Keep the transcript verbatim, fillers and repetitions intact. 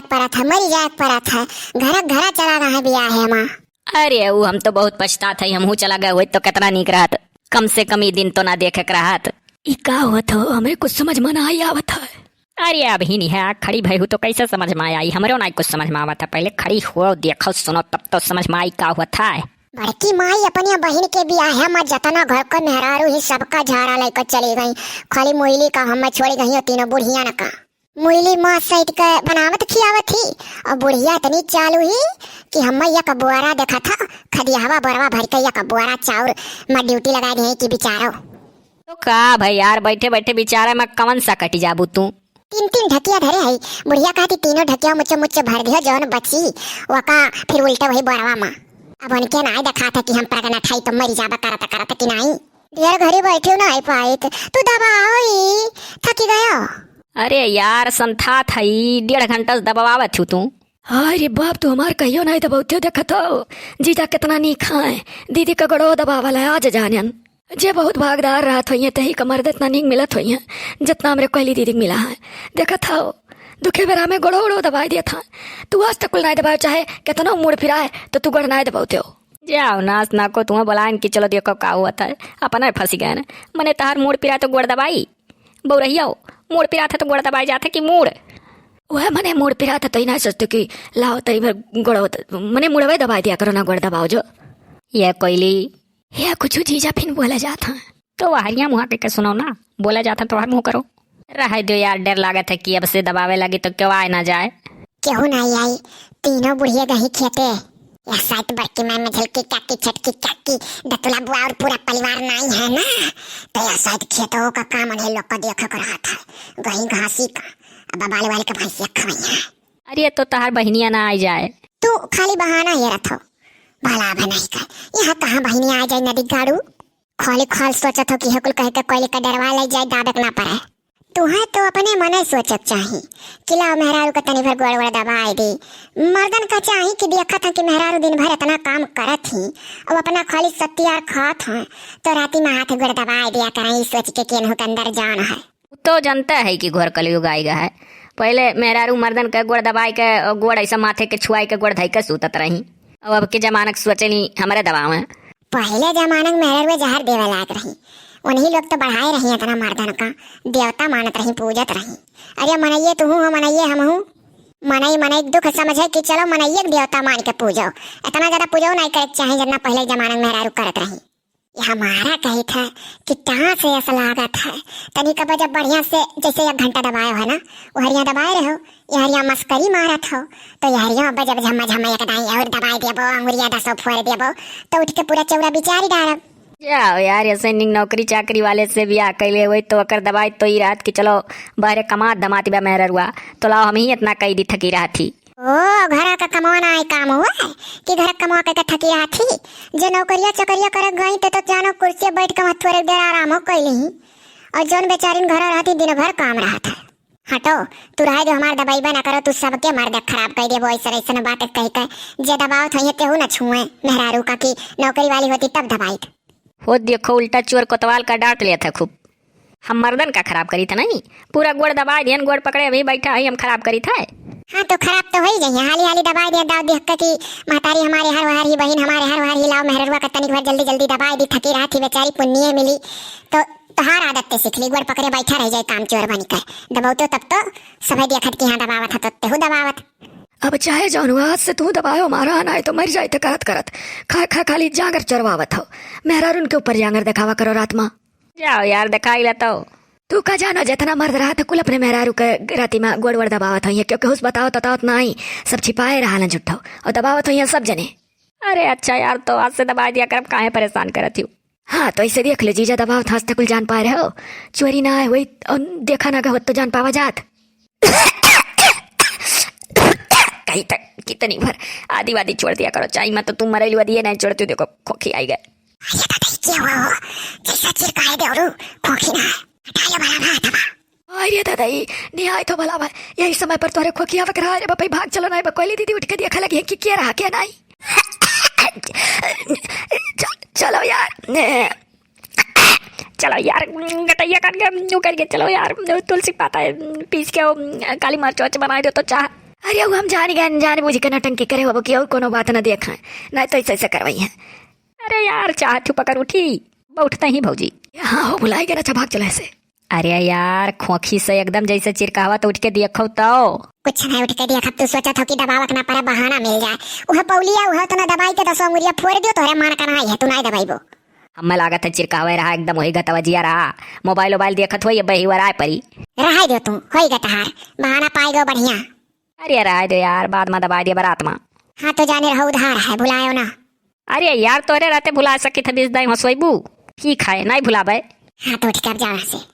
परत है, मरी जाए के परत है। घरा घरा चला रहा है बियाह है माँ। अरे, ऊ हम तो बहुत पछतात है, हमहू चला गए होइत तो कितना नीक रहत। कम से कम ई दिन तो ना देखे के रहत। ई का होत हो? हमरे कुछ समझ में ना आई आवत है। अरे, अबहिन है खड़ी भई हू तो कैसे समझ में आई? हमरो ना कुछ समझ में आवत है। पहले खड़ी हो, देखो, सुनो, तब तो समझ में आई का होत है। बड़की माई अपनी बहिन के बियाह में जतना घर का मेहरारू ही सबका झाड़ा लेकर चली गई, खाली मोइली का हमें छोड़ी गई हो तीनों बुढ़िया न का। मोइली माँ सैत के बनावत खियावत ही और बुढ़िया इतनी चालू ही कि हमें एक बोरा देखा था, खदियावा बोरवा भर के एक बोरा चाउर में ड्यूटी लगा दे कि बेचारो। तो का भाई यार, बैठे बैठे बेचारा में कवन सा कटी जाबू तू? तीन तीन ढकिया धरे है। बुढ़िया कहती, "तीनों ढकिया मुच्चे मुच्चे भर दियो, जौन बची वका फिर उल्टे वही बोरवा में।" अब उनके नाई देखा था कि हम प्रगना ठाई तो मरी जाबा करत करत कि नाई। ढेर घड़ी बैठे ना आई पाइत, तू दबाओ ई, थकी गयो। अरे यार, संथात हई, डेढ़ घंटा से दबावत हूँ तू। हाय रे बाप, तू हमार कहियो नाई दबौतियो देखत हो। जीजा कितना नीक हैं, दीदी का गोड़ो दबावल है आज जानेन। जे बहुत भागदार रहत होइहें, तेही का मर्द इतना नीक मिलत होइहें, जितना हमरे कोयली दीदी के मिला है। देखत हो, दुखे बेरा में गोड़ो उड़ो दबाई देत हैं। तू आज तक कुल नाई दबाओ, चाहे कितनो मूड़ फिराए, तो तू गोड़ नाई दबाओ तेओ। जाओ नास ना को तुहें बोलाइन कि चलो देखो का हुआ था, अपना ही फंसी गए ना। मने तहार मूड़ पिराए तो गोड़ दबाई, बउरहिया हो, मूड़ पिरात है तो गोड़ दबाई जात है कि मूड़? वह मने मूड़ पिरात है तो ही ना सोचते कि लाओ तरी भर गोड़, मने मुड़वे दबाई दिया करो ना, गोड़ दबाओ जो। ये कोयली। ये कुछ जीजा फिन बोला जात है। तो वहरिया मुहा के, के सुनाओ ना, बोला जात है तो हर मुँह करो। रहे दो यार, डर लागत है कि अब से दबावे लगी तो क्यों आए ना जाए। केहू नाई आई, तीनों बुढ़िया गही खेते। या साइत बड़की माई में झलकी काकी, छोटकी काकी, दतुला बुआ और पूरा परिवार नाई है ना, तो या साइत खेतों का काम उन्हें लोग को देखे को रहा था, गही घासी का, अब बाल वाल के भैंसिया खवई है। अरे तो तहार बहिनिया ना आई जाए। तू खाली बहाना हेरत हो, भला अब नहीं कर, यहाँ कहाँ बहिनिया आ जाए नदी गाड़ू। खाली खाल सोचत हो कि हे कुल कहे के कोयली का डरवा ले जाए, दाबे के ना पड़े। तुहें तो अपने मने सोचक चाही कि लाओ मेहरारू का तनी भर गोड़ वोड़ दबाए दे। मर्दन का चाही कि देखत हैं कि मेहरारू दिन भर इतना काम करत ही, अब अपना खाली सत्ती आर खात हैं, तो राती में हाथ गोड़ दबाए दिया करें, ई सोच के केनहू के अंदर जान है। तो जनता है कि घोर कलयुग आइगा है। पहले मेहरारू मर्दन के गोड़ दबाए के, गोड़ ऐसा माथे के छुआए के गोड़ धई के सूतत रही। अब, अब के जमानक सोचनी हमरे दबावे। पहले जमानक मेहरारू जहर देवे लायक रही, उन्हीं लोग तो बढ़ाए रही इतना मर्दन का, देवता मानत रही, पूजत रही। अरे मनइये तू हो, मनइये हम हूँ। मनई मनई के दुख समझे कि चलो मनइये के देवता मान के पूजो, इतना ज्यादा पूजो नहीं करे के चाही जितना पहले जमानक मेहरारू करत रही। ये हमारा कही था कि कहाँ से ऐसा लागत है, तनी कब जब बढ़िया से जैसे एक घंटा दबाए हो ना, वो हरिया दबाए रहो, ये हरिया मस्करी मारत हो, तो ये हरिया अब जब झम्मा झम्मा एक दाई और दबाए देबो, अंगुरिया दसो फोड़ देबो, तो उठ के पूरा चौरा बिचारी डारब। जाओ यार, ऐसे निक नौकरी चाकरी वाले से बियाह कैले हुए तो ओकर दबाई तो ई रहत कि चलो बहरे कमात धमाती बा मेहररुआ, तो लाओ हम ही इतना कई दी थकी रहत ही। ओ, घरा का कमवा ना आई काम हुआ है कि घर कमवा के, के थकी रहत ही? जे नौकरिया चकरिया करे गई ते तो जानो कुर्सी बैठ के वहाँ थोड़े देर आराम हो कैली ही, और जौन बेचारिन घर रहती दिन भर काम रहत है। हटो, तू रहे दो, हमार दबाइबा ना करो, तू सबके मर्द खराब कर देबो ऐसन ऐसन बात कह के। जे दबावत होइहे तेहू ना छुए मेहरारू का, कि नौकरी वाली होती तब दबाइत। हो देखो, उल्टा चोर कोतवाल का डांट लेत है खूब। हम मर्दन का खराब करी था नहीं, पूरा गोड़ दबाए दिहन, गोड़ पकड़े अभी बैठा है, हम खराब करी था। हाँ, तो खराब तो होई जाइए, हाली हाली दबाए दिया, दाव देख के कि महतारी हमारे हर वहर ही, बहिन हमारे हर वहर ही, लाओ मेहररुआ का तनिक भर जल्दी जल्दी दबाए दी, थकी रहत ही बेचारी, पुण्य मिली। तो तोहार आदत ते सीख ली, गोड़ पकड़े बैठा रह जाए काम चोर बन के। दबौतो तब तो सभे देखत कि हाँ दबावत है, तो तेहू दबावत। अब चाहे जौन हुआ, आज से तू दबायो मारा, नाई तो मर जाए तो करत करत। खा खा खाली जांगर चरवावत हो। मेहरारून के ऊपर जांगर देखावा करो रात मा। जाओ यार, देखाई लेतो। तू का जानो, जितना मर्द रहत है, कुल अपने मेहरारू के राती मा गोड़ वोड़ दबावत होइहे, क्योंकि हुस बतावत बतावत नाई, सब छिपाए रहा झूठो, और दबावत होइहे सब जने। अरे अच्छा यार, तो आज से दबा दिया करब, काहे परेशान करत ही? हाँ, तो ऐसे देख लो जीजा, दबावत हंस तक कुल जान पाए रहो, चोरी ना आए हुई, और देखा ना गए होत तो जान पावा जात। कहीं तक कितनी भर आदि वादी छोड़ दिया करो, चाय में तो तुम मरे लुआ दिए नहीं छोड़ती, देखो खोखी आई गए। अरे दादा, ये क्या हुआ हो? जैसा चिरकाए दे और खोखी ना है। हटा लो बड़ा भाई, तबा। अरे दादा, ये नहीं आए तो भला भाई, यही समय पर तोरे खोखी आवक रहा। अरे बापा, भाग चलो ना, कोयली दीदी उठ के देखा लगी है कि क्या रहा, क्या नहीं। चल-, चलो यार, चलो यार, गटैया काट के, यूं करके चलो यार, तुलसी पाता है, पीस के वो काली मिर्च वर्च बनाए दो तो चाह। अरे, वो हम जान गए, जान बूझ के नौटंकी करे होबो कि और कोनो बात न देख है, नहीं तो ऐसे ऐसे करवाई है। अरे यार, चाह चुप कर उठी, बैठते ही भौजी। हाँ हो, भुलाई गए, अच्छा भाग चला ऐसे। अरे यार, खोखी से एकदम जैसे चिरकावा तो उठ के देखो तो। कुछ नहीं उठ के देखब, तू सोचत हो कि दबावक ना पड़े, बहाना मिल जाए। वह पौलिया, वह तो ना दबाई के दसो अंगुरिया फोड़ दियो, तोहरे मन का नहीं है, तू नहीं दबाइबो। हमें लागत है चिरकावे रहा, एकदम वही गतवजिया रहा, मोबाइल वोबाइल देखत हो, ये बही वराय परी। रहाई दियो तू, होई गतहार, बहाना पाई गो बढ़िया। अरे रहाई दो यार, बाद में दबाई दिया बारात में। हाँ तो जाने रहो, उधार है, भुलायो ना। अरे यार, तोरे रहते भुला सकित है, बीस दाई हंसोइबू। ठीक है, नहीं भुलाबे। हाँ तो ठीक है, अब जाओ यहाँ से।